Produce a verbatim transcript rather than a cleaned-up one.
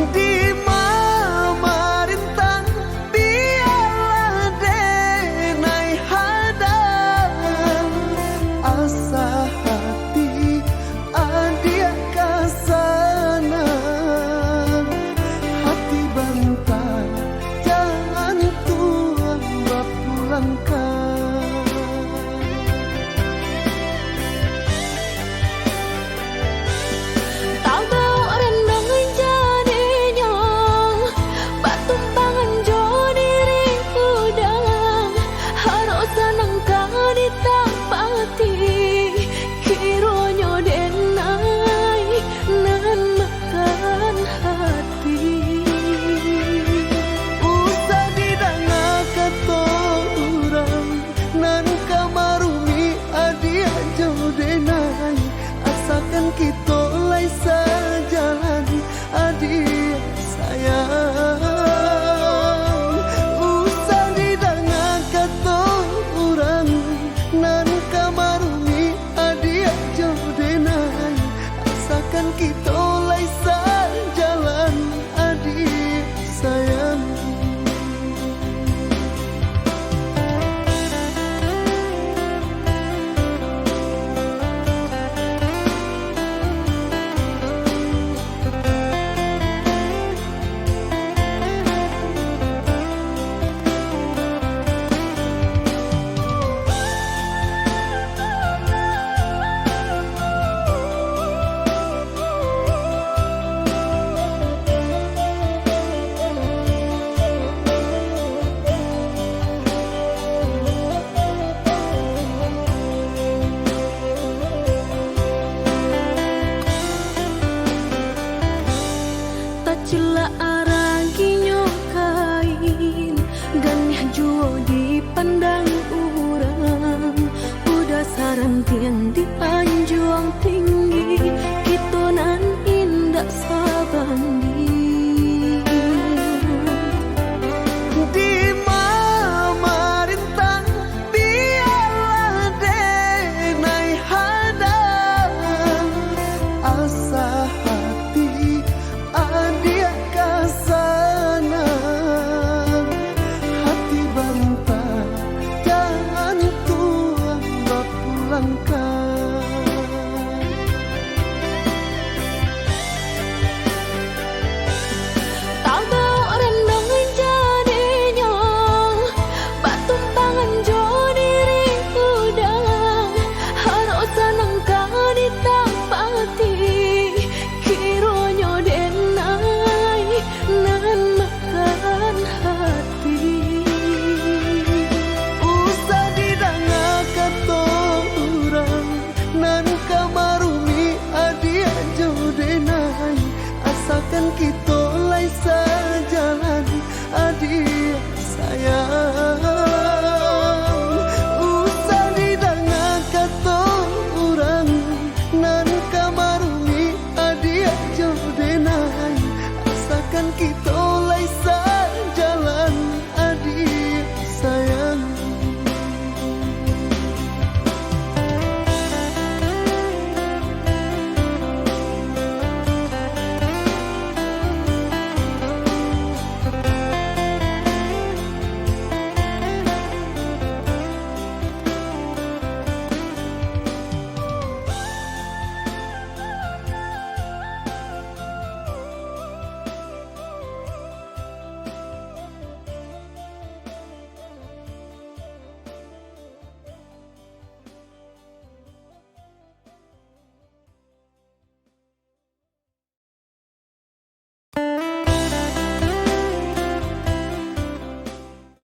Di mamarintah bialah denai hadang, asa hati adiak ka sanang, hati bantah jangan tuang bapulangkan. Tabauk randang jadinyo, batumpangan jo diri urang, harok sanang ka ditapati, kironyo denai nan makan hati. Usah didanga kato urang nan ka marumi adiak jo denai, asakan kito lai sajalan, adiak sayang. Usah didanga kato urang nan ka marumi adiak jo denai, asakan kito lai sajalan, adiak sayang. Tacilak araginyo kain, ganih juo dipandang urang. Udah sarantiang dianjuang tinggi, kito nan indak sabanding. Di mamarintah bialah denai hadang, asa hati adiak ka sanang, hati bantah jangan tuang bapulangkan. Tabauk randang jadinyo, batumpangan jo diri urang, harok sanang ka ditapati, kironyo denai nan makan hati. Usah didanga kato urang nan ka marumi adiak jo denai, asakan kito lai sajalan, adiak sayang. Usah didanga kato urang nan ka marumi adiak jo denai, asakan kito